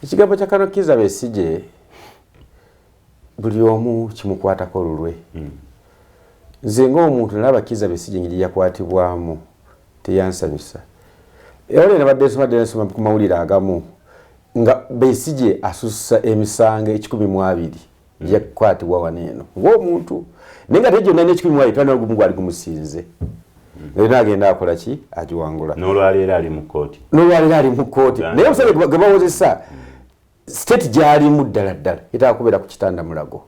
Ekigambo kya Colonel Kizza Besigye buli omu kimukwatako lulwe. Nze ng'omuntu nalaba Kizza Besigye engeri yakwatibwamu teyansanyusa. Era nabadde nsoma ku mawulire agamu nga Besigye asussa emisango 120 gyakukwatibwa wano eno ng'omuntu, naye nga tegyonna n'120 twalina ogumu gwali gumusinze. Era agenda akola ki, agiwangula. N'olwaleero ali mu kkooti. N'olwaleero ali mu kkooti, naye omusajja gwe bawozesa state gy'alimu ddala ddala etaka kubeera ku kitanda Mulago,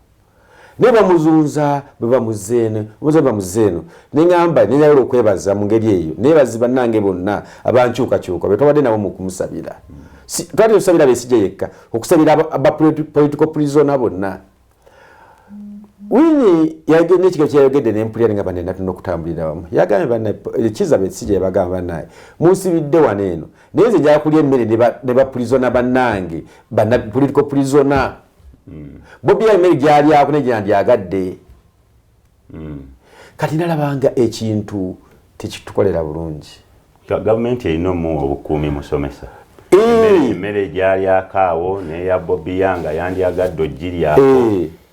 naye bamuzunza bwe bamuzeeno omuza bamuzeeno. Neŋamba nenjagala okwebaza mu ngeri eyo, nebazi bannange bonna abankyukakyuka be twabadde nabo mu kumusabira. Twali tusabira Besigye yekka, okusabira aba political prisoner bonna. Winnie yagenda ekigambo kyeyayogedde nempulira nga banne natuna okutambulira wamu. Yagambye banne Kizza Besigye, yabagamba, "Bannaye, munsibidde wano eno, naye nze njagala kulya emmere ne ba prisoner bannange, banna political prisoner." Bobi Wine emmere gyalyako naye gyandyagadde. Kati nalabanga ekintu tekitukolera bulungi. Gavumenti erina omuwa obukuumi, musomesa. Emmere gyalyako awo neya Bobi Yanga yandyagadde ogiryako,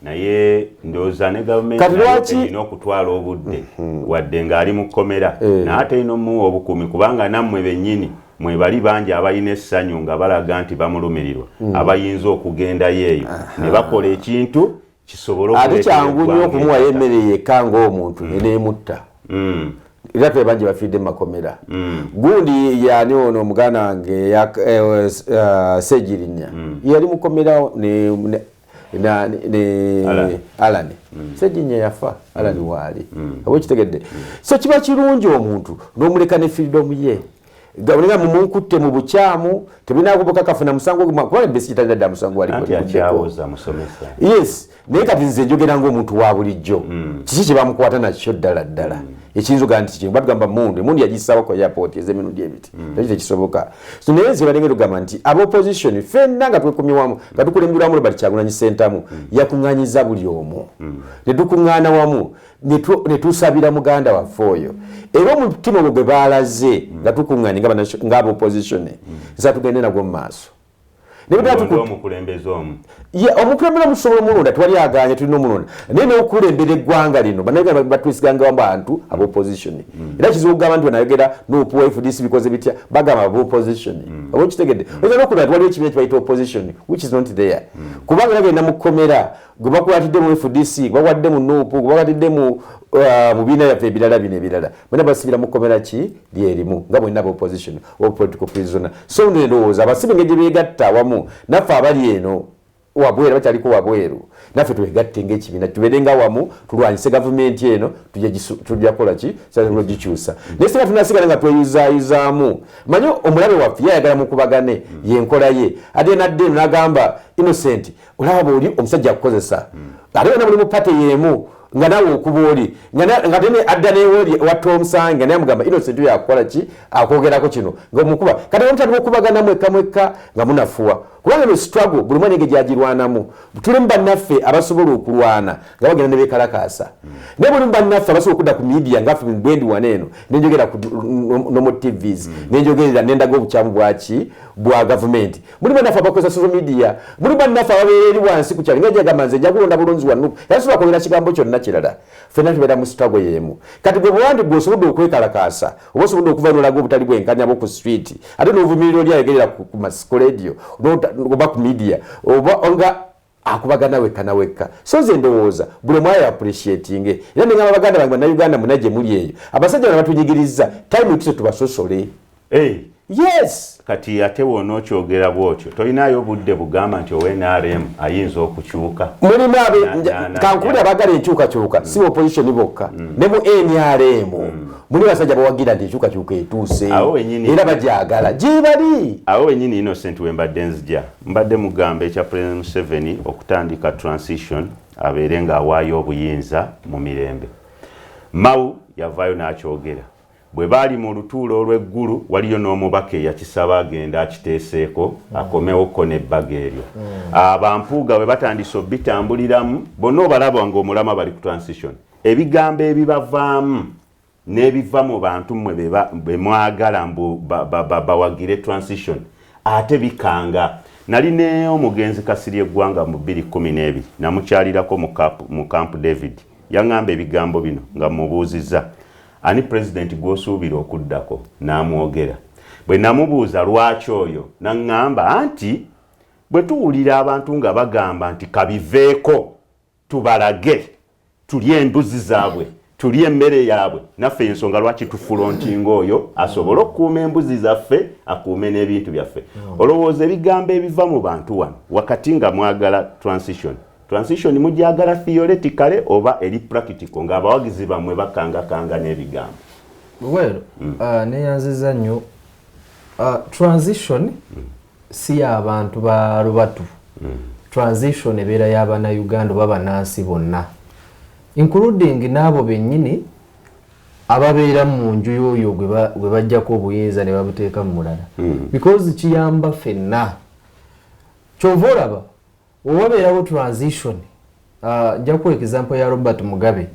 naye ndowooza ne gavumenti erina okutwala obudde wadde ng'ali mu kkomera, naye ate erina omuwa obukuumi, kubanga nammwe bennyini mwebali bangi abalina essanyu nga balaga nti bamulumirirwa, abayinza okugendayo eyo ne bakola ekintu kisobole Ate kyangu nnyo okumuwayo emmere yekka ng'omuntu eneemutta. Era twe bangi bafiiridde mu makomera. Gundi yani ono omuganda wange Segirinya yali mukomera ne Alan. Segirinya yafa, Alan waali oba okitegedde. So kiba kirungi omuntu n'omuleka ne freedom ye. Nga mumunkutte mu bukyamu, tebinakubukakafu na musango, kubanga Besigye talina ddala musango wali. Anti akyawoza, musomesa. Yes, naye kati nze njogera ngaomuntu wa bulijjo. Kiki kye bamukwata nakyo ddala ddala ekiyinza okugaa nti kiki? Batugamba mundu, emundu yagissawo ku airport ez'emirundi ebiti, ekyo tekisoboka. So naye nze balinga tugamba nti aba opposition ffenna nga twekumye wamu, nga tukulemberamu Robert Kyagulanyi Ssentamu, yakuŋŋanyiza buli omu ne tukuŋŋaana wamu ne tusabira muganda waffe oyo. Era omutima ogwo gwe baalaze nga tukuŋŋaanye ng'aba opposition, nsa tugende nagwo mu maaso. Omukulembeze omu. Omukulembeze omusobola omulonda, twali aganye tulina omulonda, naye n'okulembera eggwanga lino bannayuganda batwesiganga bantu aba opposition. Era kizibu okugamba nti banayogera NUP, FDC bikoze bitya, bagamba aba opposition. Oba okitegedde, oyinza n'okulonda nti waliwo ekibiina kibayita opposition, which is not there, kubanga nagenda mu kkomera gwe bakwatidde mu FDC, gwe bakwatidde mu NUP, gwe bakwatidde mu biina byaffe ebirala bino ebirala, bonna basibira mu kkomera ki lyerimu nga bwenna aba opposition oba political prisoner. So ndowooza abasibe engeri gye beegatta awamu, naffe abali eno wabweru, bakyaliko wabweru, naffe twegatte ngaekibiina, tubeere nga wamu, tulwanyise gavumenti eno. Tujja kukola ki gikyusa, naye singa tunasigala nga tweyuzaayuzaamu. Manyi omulabe waffe yayagala mukubagane, yenkola ye. Ate nadde eno nagamba Innocent, olaba bwoli omusajja akukozesa, ate wena muli mu party yeemu nga nawe okuba oli nga tene adda newoli watta omusange, naye amugamba Innocent oyo akukola ki, akwogerako kino nga omukuba. Kati omutandika okubagana mwekka mwekka nga munafuwa, kubanga eno struggle buli mwana enge gyagirwanamu. Tulimu bannaffe abasobola okulwana nga bagenda ne bekalakaasa, naye mulimu bannaffe abasobola okudda ku media nga ffe bwendi wano eno nenjogera ku normal TVs, nenjogerera nendaga obukyamu bwaki bwa gavumenti. Mulimu bannaffe abakozesa social media, mulimu bannaffe ababeera eri wansi ku kyalo nga jagamba nze nja kulonda bulunzi wa NUP, era sobola kwogera kigambo kyonna kirala. Ffenna tubeera mu struggle y'emu. Kati gwe bwandi gwe osobodde okwekalakaasa oba osobodde okuva nolaga obutali bwenkanya bwo ku street, ate n'ovumirira oli ayogerera ku radio oba ku media oba nga akubagana wekka na wekka. So nze ndowooza buli omu ayo appreciating. Era nengamba baganda bange bannayuganda muna gye muli eyo, abasajja bano batunyigiriza, time tuse tubasosole. Yes. Kati ate wonookyogera bwotyo, tolinayo obudde bugamba nti owa NRM ayinza okukyuka? Mulimu kankubuli abaagala enkyukakyuka, si opposition bokka, ne mu NRM muli basajja bawagira nti enkyukakyuka etuuse era bagyagala gyebali. Awo wenyini, Innocent, wembadde nzija, mbadde mugamba ekya President Museveni okutandika transition, abeere ng'awaayo obuyinza mu mirembe. Mao yavaayo n'akyogera bwe baali mu lutuulo olw'eggulu. Waliyo n'omubaka eyakisaba agenda akiteeseeko akomewokko n'ebbaga eryo. Abampuuga bwe batandise obitambuliramu, bonna obalaba ng'omulama bali ku transition. Ebigambo ebibavaamu n'ebiva mu bantu mmwe be mwagala mbu bawagire transition ate bikanga. Nali ne omugenzi Kasirye Eggwanga mu 2012, namukyalirako mu Camp David. Yaŋŋamba ebigambo bino nga mubuuzizza, "Ani pulezidenti gw'osuubira okuddako?" N'amwogera. Bwe namubuuza lwaki oyo, naŋŋamba anti bwe tuwulira abantu nga bagamba nti kabiveeko, tubalage, tulye embuzi zaabwe, tulye emmere yaabwe, naffe ensonga lwaki tufrontinga oyo asobole okukuuma embuzi zaffe, akuume n'ebintu byaffe. Olowooza ebigambo ebiva mu bantu wano wakati nga mwagala transition, transition mugyagala theoretically oba eri practical, ng'abawagizi bammwe bakangakanga n'ebigambo? Well, neyanziza nnyo. Transition si y'abantu ba lubatu. Transition ebeera y'Abannayuganda oba bannansi bonna, including n'abo bennyini ababeera mu nju y'oyo gwe bajjako obuyinza ne babuteeka mu mulala, because kiyamba ffenna. Kyova olaba wewabeerawo transition, nja kuwa example ya Robert Mugabe.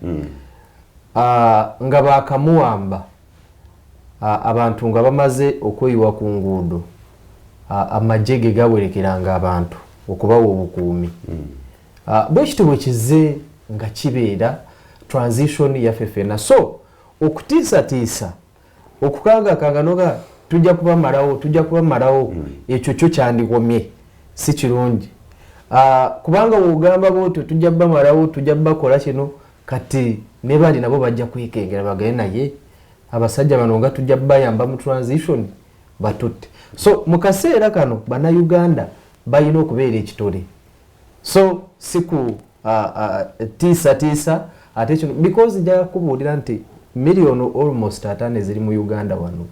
Nga bakamuwamba, abantu nga bamaze okweyiwa ku nguudo, amagye ge gawerekeranga abantu okubawa obukuumi. Bwe kityo bwe kize nga kibeera transition yaffe ffenna. So okutiisatiisa, okukangakanga noga tujja kubamalawo, tujja kubamalawo, ekyo kyo kyandikomye, si kirungi. Kubanga wogamba bwotyo tujja bamalawo, tujja bakola kino, kati ne bali nabo bajja kwekengera bagende, naye abasajja bano nga tujja bayamba mu transition batutte. So mu kaseera kano Bannayuganda balina okubeera ekitole, so si ku tiisa tiisa ate kino, because nja kubuulira nti miliyoni almost 50 eziri mu Uganda wano,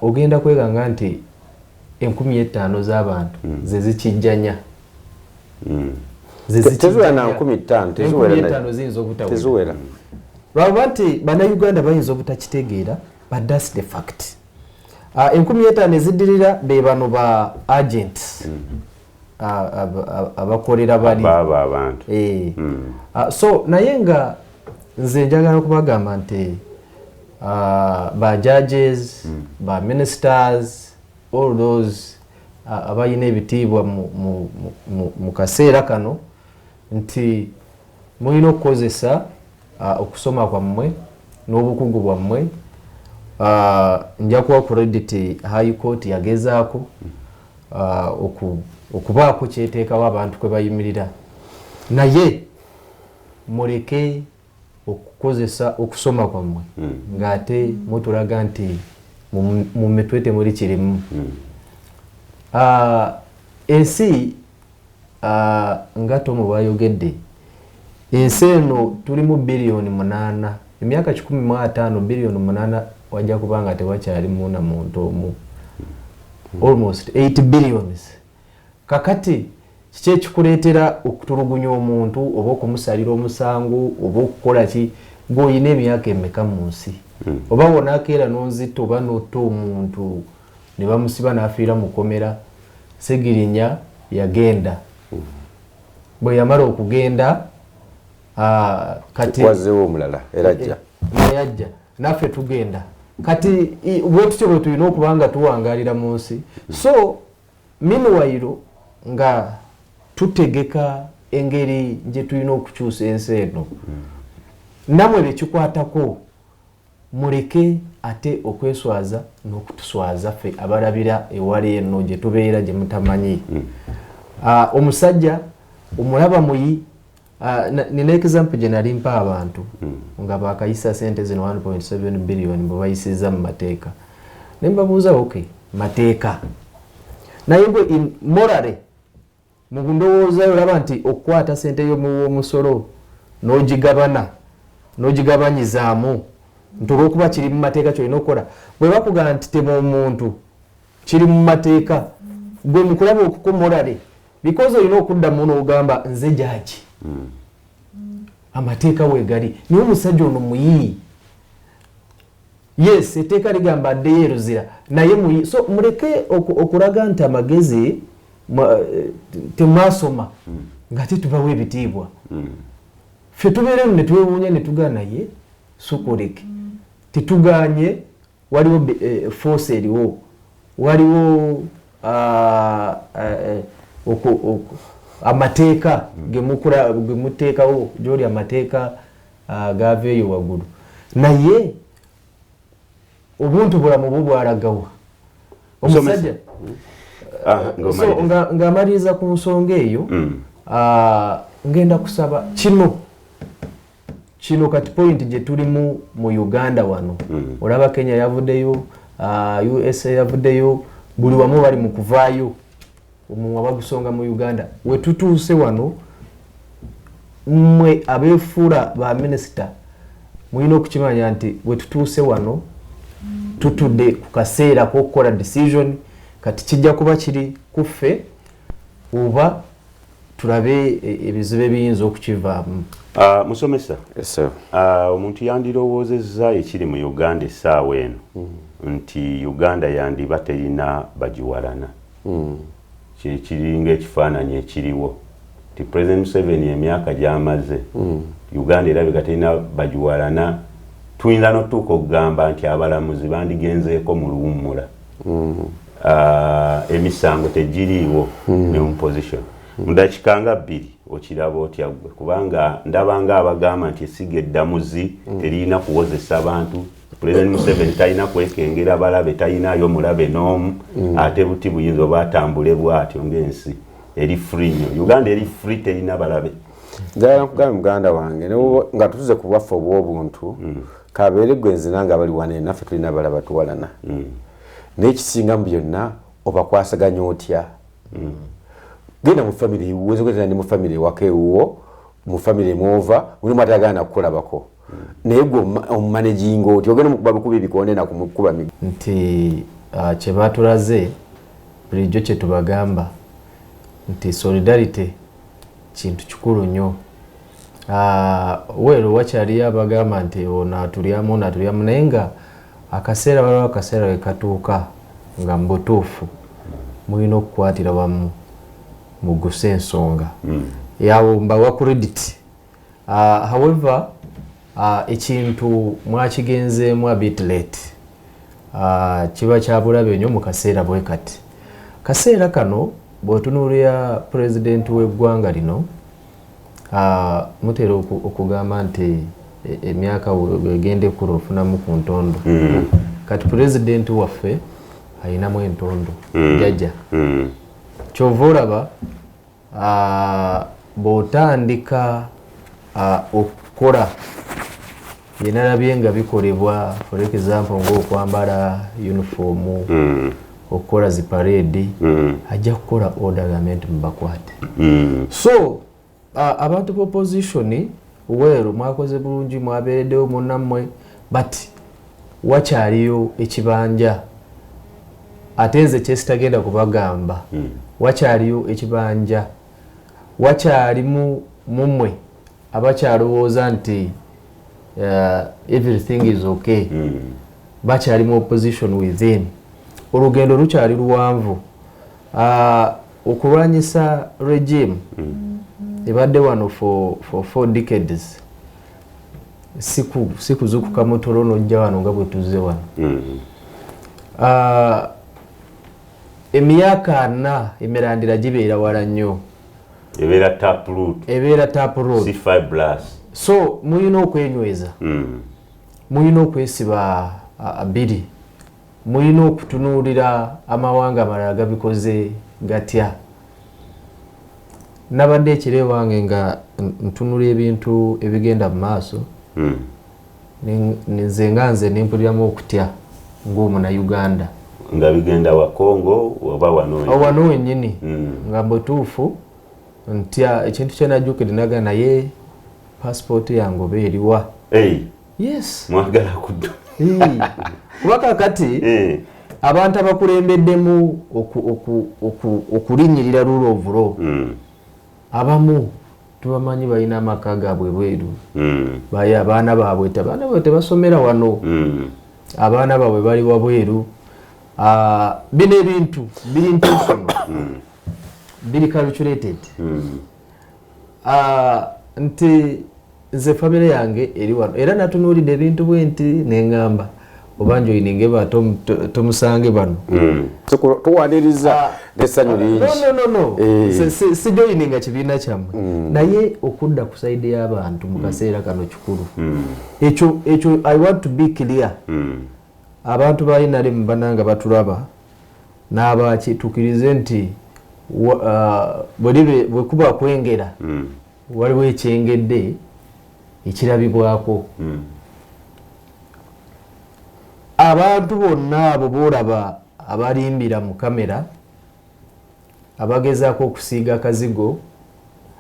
ogenda kweganga nti 5,000 z'abantu ze zikijjanya. Ze Teziwera na zikijjanya. 5,000, teziwera. 5,000 ziyinza obutawera. Teziwera. Lwakuba nti Bannayuganda bayinza obutakitegeera, but that's the fact. 5,000 eziddirira be bano ba agents abakolera bali baaba abantu. Eh. So naye nga nze njagala okubagamba nti ba judges, ba ministers, all those abalina ebitiibwa mu kaseera kano, nti mulina okukozesa okusoma kwammwe n'obukugu bwammwe. Nja kuwa credit High Court, yagezaako okubaako kyeteekawo abantu kwe bayimirira, naye muleke okukozesa okusoma kwammwe ng'ate mutulaga nti mu mitwe temuli kirimu. Ensi, nga Tomu bwayogedde, ensi eno tulimu biliyoni 8. Emyaka 150, biliyoni 8 wajja kuba nga tewakyalimu na muntu omu, almost 8 billions. Kakati kiki ekikuleetera okutulugunya omuntu oba okumusalira omusango oba okukola ki gweolina emyaka emeka mu nsi? Oba wonakeera nonzita oba notta omuntu ne bamusiba n'afiira mukomera. Segirinya yagenda, bwe yamala okugenda, kati wazzeewo omulala era ajja. Naye ajja, naffe tugenda. Kati bwe tutyo bwe tulina okuba nga tuwangaalira mu nsi. So meanwhile nga tutegeka engeri gye tulina okukyusa ensi eno, nammwe bekikwatako muleke ate okweswaza n'okutuswaza ffe abalabira ewala eno gye tubeera gye mutamanyi. Omusajja omulaba muyi. Nina example gye nali mpa abantu nga bakayisa sente zino 1.7 billion bwe bayisiza mu mateeka, ne mbabuuza, ok, mateeka, naye gwe in morally, mu ndowoozayo, olaba nti okukwata sente y'omuwomusolo n'ogigabana n'ogigabanyizaamu nti olwokuba kiri mu mateeka kyolina okukola, bwe bakugamba nti tema omuntu kiri mu mateeka, gwe mukulaba okuko morally, because olina okuddamu n'ogamba nze judge, amateeka weegali, naye omusajja ono muyiyi. Yes, etteeka ligamba addeyo eruzira, naye muyi. So muleke okulaga nti amagezi temwasoma nga tetubawa ebitiibwa. Ffe tubeeremu ne twewuunya ne tugaa, naye sukuleke tetuganye. Waliwo force eriwo, waliwo Amateeka gemuteekawo gyoli, amateeka gava eyo waggulu, naye obuntu bulamu bwo bwalagawa omusajja. So ng'amaliriza ku nsonga eyo, ngenda kusaba kino kati point gye tulimu mu Uganda wano. Olaba Kenya yavuddeyo, USA yavuddeyo, buli wamu bali mu kuvaayo, omumwa bagusonga mu Uganda. Wetutuuse wano, mmwe abeefuula ba minisita mulina okukimanya nti wetutuuse wano tutudde ku kaseera k'okukola decision. Kati kijja kuba kiri kuffe oba tulabe ebizibu ebiyinza okukivaamu. Musomesa, omuntu yandirowoozezza ekiri mu Uganda essaawa eno nti Uganda yandiba terina bagiwalana. Kiringa ekifaananyi ekiriwo nti President Museveni emyaka gy'amaze, Uganda erabika terina bagiwalana. Tuyinza n'otuuka okugamba nti abalamuzi bandigenzeeko mu luwummula. Emisango tegiriiwo ne mu position. Mu dakiika nga 2, okiraba otya ggwe? Kubanga ndaba nga abagamba nti essiga eddamuzi teririna kuwozesa bantu, President Museveni talina kwekengera balabe, talinayo mulabe n'omu, ate buti buyinza oba atambule bw'atyo ng'ensi eri free nnyo. Uganda eri free, terina balabe. Njagala nkugambe muganda wange, nga tutuze ku bwaffe obw'obuntu, kabeere gwe nzina nga bali wane, naffe tulina balaba tuwalana, naye ekisinga mu byonna obakwasaganya otya? Genda mu famire, ndi mu famire ewaka ewuwo, mu famire mwova mulimu atayagala nakukulabako, naye gwe omumanaginga otya? Ogenda mukuba bukuba ebikonde nakumukuba. Nti kyebatulaze bulijjo kyetubagamba nti solidarity kintu kikulu nnyo. Weero wakyaliyo abagamba nti ono atulyamu, ono atulyamu, naye nga akaseera, waliwo akaseera wekatuuka nga mu butuufu mulina okukwatira wamu muguse ensonga yawo. Mbawa credit. However, ekintu mwakigenzeemu a bit late. Kiba kyabulabe nnyo mu kaseera bwe kati. Kaseera kano bw'otunuulira pulezidenti w'eggwanga lino, mutera okugamba nti emyaka wegenda ekula ofunamu ku ntondo. Kati pulezidenti waffe ayinamu entondo, jjajja. Kyova olaba bw'otandika okukola byenalabye nga bikolebwa, for example ng'okwambala uniform, okukola zi parade, ajja kukola order agambe nti mubakwate. So abantu b'opposition, well, mwakoze bulungi, mwabeereddewo munnammwe, but wakyaliyo ekibanja. Ate nze kyesitagenda kubagamba, wakyaliyo ekibanja, wakyalimu mumwe abakyalowooza nti everything is okay. Bakyali mu opposition within, olugendo lukyali luwanvu. Okulwanyisa regime ebadde wano for 4 decades si kuzukuka mutulo nojja wano nga bwe tuzze wano. Emyaka 40 emirandira gibeera wala nnyo. Ebeera taproot. Ebeera taproot. Si fibrous. So mulina okwenyweza, mulina okwesiba bbiri, mulina okutunuulira amawanga amalala gabikoze gatya. Nabadde ekiro ewange nga ntunula ebintu ebigenda mu maaso, nze nga nze nempuliramu okutya ng'omunauganda. Nga bigenda wa Congo oba wano? Wano wennyini. Nga butuufu ntya. Ekintu kyenajjukire naga, naye pasipooti yange oba eriwa? Hey, Yes. Mwagala kuddu. Kuba kakati abantu abakulembeddemu okulinnyirira rule of law, abamu tubamanyi, balina amaka gaabwe bweru. Baye abaana baabwe, abaana baabwe tebasomera wano. Abaana baabwe bali wabweru. Bino ebintu biri intentional, biri calculated. Nti nze famire yange eri wano, era natunuulidde ebintu bwe nti neŋŋamba Oba njoininge ba tomusange bano. Tuwaniriza n'essanyu lingi. No. Sijoininga kibiina kyammwe. Naye okudda ku side y'abantu mu kaseera kano kikulu. Ekyo I want to be clear. Abantu ba NRM bananga batulaba n'abaki, tukirize nti bwe kuba kwengera, waliwo ekyengedde ekirabibwako. Abantu bonna abo boolaba abalimbira mu kamera, abagezaako okusiiga akazigo,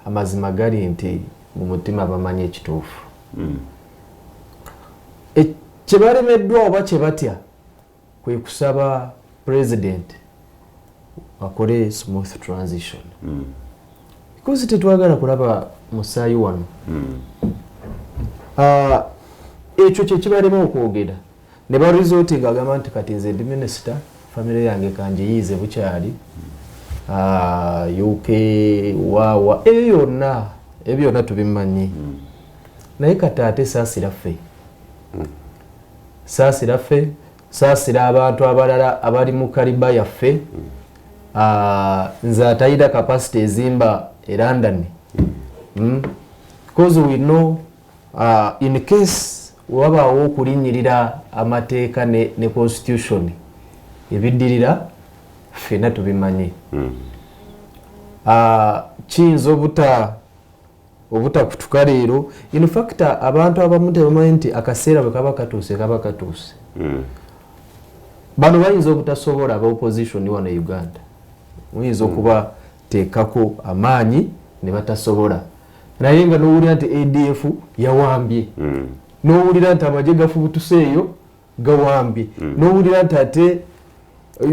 amazima gali nti mu mutima bamanyi ekituufu. Kye balemeddwa oba kye batya kwe kusaba president akole smooth transition, because tetwagala kulaba musaayi wano. Ekyo kye kibalema okwogera ne baresort nga agamba nti kati nze ndi minisita, famire yange kangiyiize bukyali UK wawa, ebyo byonna, ebyo byonna tubimanyi. Naye kati ate saasira ffe, saasira ffe, saasira abantu abalala abali mu kaliba yaffe. Nze atayina capacity ezimba e London, Because we know, in case wabaawo okulinnyirira amateeka ne constitution, ebiddirira ffenna tubimanyi. Kiyinza obutakutuka leero. In fact, abantu abamu tebamanyi nti akaseera bwe kaba katuuse, kaba katuuse. Bano bayinza obutasobola, aba opposition wano e Uganda muyinza okubateekako amaanyi ne batasobola, naye nga nowulira nti ADF yawambye, nowulira nti amagye gafubutuseeyo gawambye, nowulira nti ate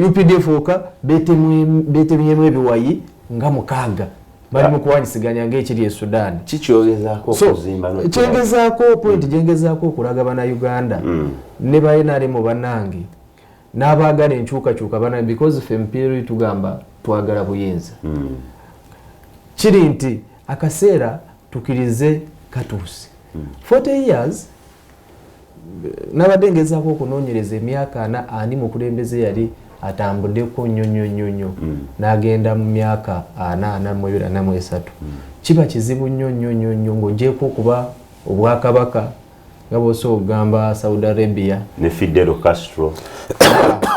UPDF oka betemyemu ebiwayi nga 6, bali mu kuwanyisiganya ng'ekiri e Sudan. Kikyogezaako So, okuzimba n'okulaga. Kyengezaako, point gyengezaako okulaga bannayuganda ne ba NRM bannange n'abaagala enkyukakyuka bannange, because ffe MPR tugamba twagala buyinza, kiri nti akaseera tukirize katuuse. 40 years nabadde ngezaako okunoonyereza emyaka 40, ani mukulembeze yali atambuddeko nnyo nnyo nnyo nnyo n'agenda mu myaka 40, 42, 43? Kiba kizibu nnyo nnyo nnyo nnyo, ng'ogyeko okuba obwakabaka nga bw'osobola okugamba Saudi Arabia. Ne Fidel Castro,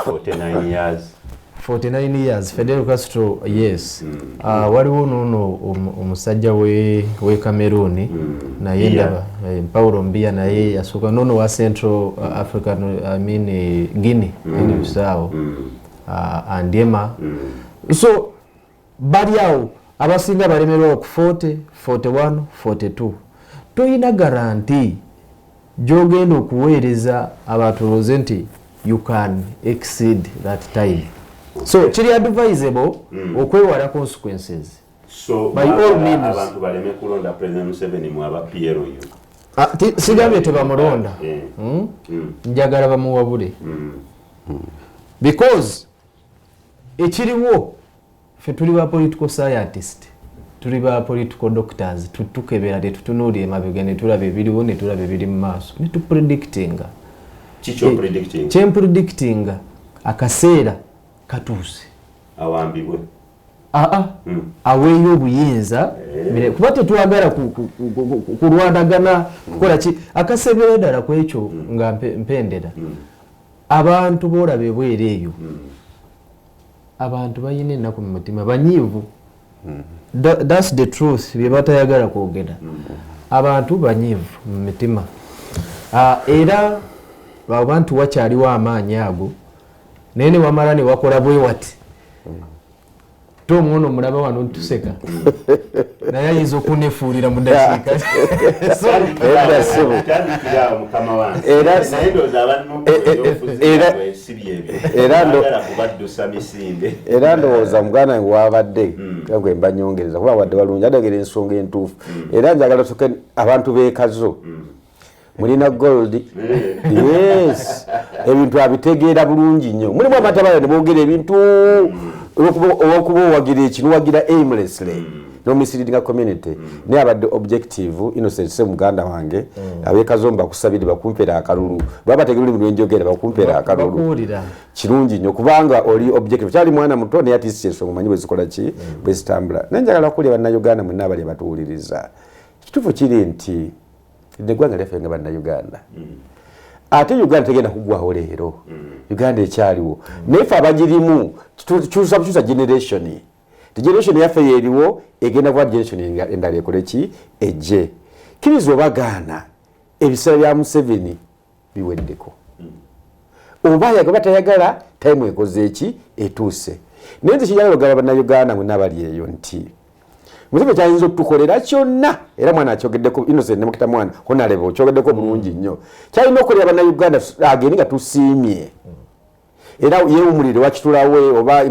49 years. 49 years, Fidel Castro, yes. Waliwo noono omusajja we Cameroon naye. Biya. Ndaba Paulo Mbiya naye yasooka, noono wa Central African, I mean, Guinea, Guinea Bissau, Nguema. So bali awo abasinga balemerwa ku 40, 41, 42. Toyina guarantee gyogenda okuweereza abantu olowooze nti you can exceed that time. So kiri advisable okwewala consequences. So By all means. abantu baleme kulonda President Museveni mu aba PLU? Ah, sigambye tebamulonda. Njagala bamuwabule, because ekiriwo ffe tuli ba political scientist, tuli ba political doctors, tukebera tetutunuulira emabega ne tulaba ebiriwo ne tulaba ebiri mu maaso ne tupredictinga. Kikyo predicting? Kyempredictinga, akaseera katuuse. Awambibwe? Aa, aweeyo obuyinza. Kuba tetwagala kulwanagana kukola ki. Akasebera ddala ku ekyo nga mpendera, abantu boolaba ebweru eyo, abantu balina ennaku mu mutima, banyiivu. That's the truth bye batayagala kwogera. Abantu banyiivu mu mitima. Era lwakuba nti wakyaliwo amaanyi ago, naye ne wamala ne wakola bwe wati, tomwono omulaba wano ntuseka, naye ayinza okunefuulira mu dakiika. Edda ssebo. Tandikira awo, mukama wange. Naye ndowooza abanuku ebyobufuzi byabwe si byebyo. Baagala kubaddusa misinde. Era ndowooza muganda wange wabadde gwe mba nyongereza, kuba wadde balungi adagera ensonga entuufu. Era njagala soke abantu b'ekazo mulina gold, yes, ebintu abitegeera bulungi nnyo. Mulimu abantu abalala ne boogera ebintu olwokuba owagira ekino, wagira aimlessly. Nomisleadinga community. Naye abadde objective. Innocent se muganda wange, abekazomba bakusabire bakumpera akalulu, baba bategera olulimi lwenjogera, bakumpera akalulu. Bakuwulira. Kirungi nnyo kubanga oli objective. Kyali mwana muto, naye atisi ensonga omanyi bwezikola ki, bwezitambula. Naye njagala kuwulira Bannayuganda mwenna abali abatuwuliriza, ekituufu kiri nti lino eggwanga lyaffe nga Bannayuganda, ate Uganda tegenda kuggwawo leero. Uganda ekyaliwo, naye ffe abagirimu kyusa bukyusa generation. Ti generation yaffe yeeriwo, egenda kuba generation endala ekole ki, ejje. Kkiriza obagaana, ebiseera bya Museveni biweddeko. Oba ayagala tayagala, time ekoze eki, etuuse. Naye nze kijagala ogamba Bannayuganda mwenna abali eyo nti Museveni kyayinza okutukolera kyonna, era mwana akyogeddeko, Innocent ne mukita mwana honarebo okyogeddeko bulungi nnyo, kyalina okukolera Bannayuganda, agende nga tusiimye, era yewumulire wakitulawe oba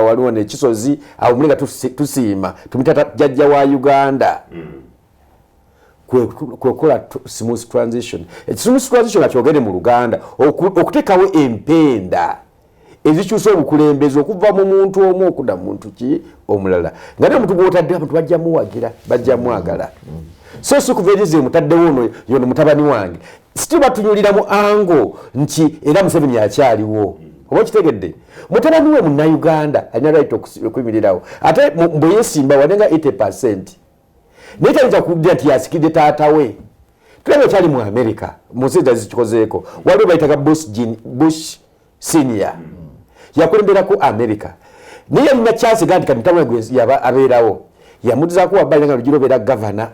waliwo nekisozi awumule nga tusiima, tumita jjajja wa Uganda. Kwekola smooth transition. Smooth transition akyogere mu Luganda, okuteekawo empenda ezikyusa obukulembeze okuva mu muntu omu okudda mu muntu ki omulala, nga naye omuntu gwotadde abantu bajja muwagira, bajja mwagala. So si kuva erize mutaddewo ono, yono mutabani wange, siti batunyulira mu ango nti era Museveni akyaliwo. Oba okitegedde, mutabani we Munnayuganda, alina right okuyimirirawo, ate bwe yesimba wanenga 80%, naye tayinza kudda nti yasikidde taata we. Tulaba ekyali mu America, mu nsi endala zikikozeeko. Waliwo bayitaga Bush Senior, yakulemberako America, naye yalina chance ga nti kati mutabani gwe yaba abeerawo, yamutuzaako wabbali nga lugira obeera gavana.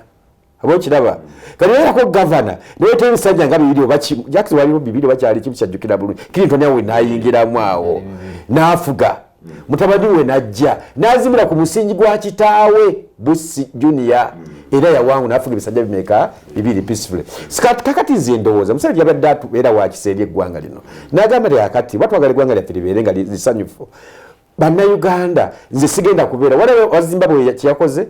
Oba okiraba, kati yabeerako gavana, naye ebisajja nga bibiri oba kimu, Jackson, waliwo bibiri oba kyali kimu, kyajjukira bulungi. Clinton awe n'ayingiramu awo n'afuga, mutabani we n'ajja n'azimbira ku musingi gwa kitaawe Bush Junior, era yawangu n'afuga ebisajja bimeka, bibiri, peacefully. Kakati nze ndowooza Musajja yabadde atubeera wa kisa eri eggwanga lino, n'agamba ti akati batwagala eggwanga lyaffe libeere nga lisanyufu. Bannayuganda, nze sigenda kubeera waliwo wa Zimbabwe kyeyakoze.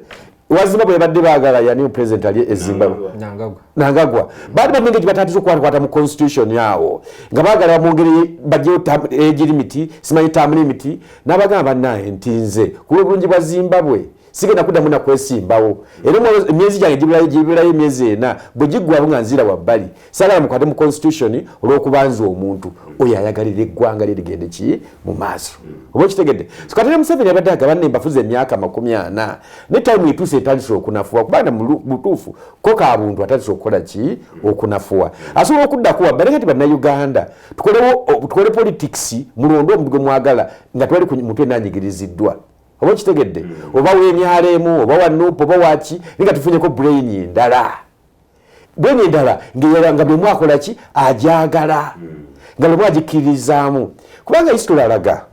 Wa Zimbabwe yabadde baagala yani president ali e Zimbabwe. Mnangagwa. Mnangagwa, baali balina engeri gyebatandise okukwatakwata mu constitution awo, nga baagala bamwongere bajjeyo age limit, simanyi term limit. N'abagamba, bannaye, nti nze ku lw'obulungi bwa Zimbabwe sigenda kuddamu nakwesimbawo, era emyezi gyange gibulayo emyezi 4, bwe giggwawo nga nzira wabbali. Saagala mukwate mu constitution olw'okuba nze omuntu oyo ayagalira eggwanga lye ligende ki mu maaso. Oba okitegedde? So kati ne Museveni abadde agaba nne mbafuze emyaka 40, ne time etuuse etandise okunafuwa, kubanga mu butuufu ko ka buntu atandise okukola ki, okunafuwa, asobola okuddako wabba. Naye kati Bannayuganda tukole politics, mulonde omuntu gwe mwagala nga tewali muntu yenna anyigiriziddwa. Oba okitegedde, oba w'emyalo emu, oba wa NUP, oba waki, naye nga tufunyeko brain endala, brain endala nga buli omu akola ki, ajagala, nga buli omu agikkiririzaamu. Kubanga history alaga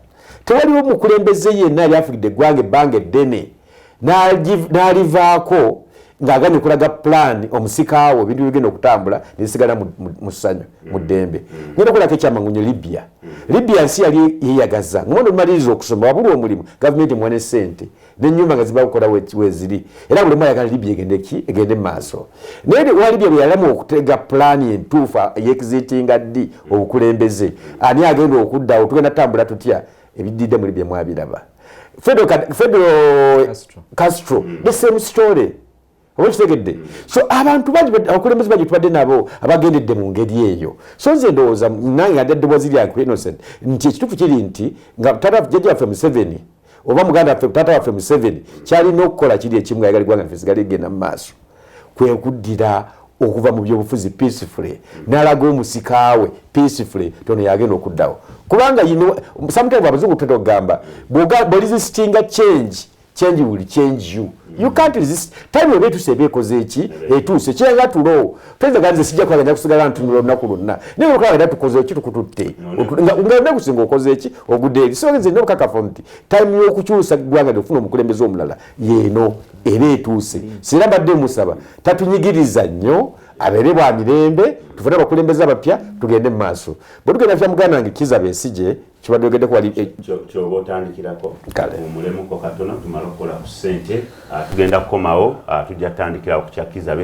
tewaliwo mukulembeze yenna yali afugidde eggwanga ebbanga eddene n'alivaako ng'aganye okulaga plan omusikaawo, ebintu bigenda okutambula nebisigala mu ssanyu, mu ddembe. Ngenda okulako ekyamangunyo Libya. Libya nsi yali yeyagaza, ngaomwana olumaliriza okusoma wabulwa omulimu, gavumenti emuwa ne sente nenyumba nga ziba kukola weziri, era buli omu ayagala Libya egende ki, egende mu maaso. Naye wa Libya bwe yalamu okutega pulaani entuufu yeexitinga ddi obukulembeze, ani agenda okuddawo, tugenda tutambula tutya, ebididde mu Libya mwabiraba. Fidel Castro. Castro, the same story. Oba okitegedde? So abantu bangi, abakulembeze bangi tubadde nabo abagendedde mu ngeri eyo. So nze ndowooza nange nga ddoboozi lyange, Innocent, nti ekituufu kiri nti nga taata jjajja waffe Museveni oba muganda waffe taata waffe Museveni kyalina okukola kiri ekimu, nga ayagala eggwanga lyaffe sigale ligenda mu maaso, kwe kuddira okuva mu byobufuzi peacefully, n'alaga omusikaawe peacefully tono yagenda okuddawo. Kubanga sometimes abazungu tutera okugamba, bw'oresistinga change, change will change you. You can't resist time. Eba etuuse, eba ekoze eki, etuuse. Kirenga tulo toyinza ganze sijja kwaganya kusigala ntunula olunaku lwonna, naye olukulaga tukoze eki, tukututte nga olunaku singa okoze eki, ogudde eri. So nze nobukakafu nti time y'okukyusa ggwanga lyofuna omukulembeze omulala yeeno era etuuse. Sera mbadde musaba tatunyigiriza nnyo, abeere bwa mirembe, tufune abakulembeze abapya, tugende mu maaso. Bwe tugenda fya muganda wange Kiza Besigye kibadde ogeddeko wali Kyoba otandikirako. Kale. Omulemuko katono tumale okukola ku ssente. Tugenda kukomawo, tujja tutandikirawo ku kya Kiza.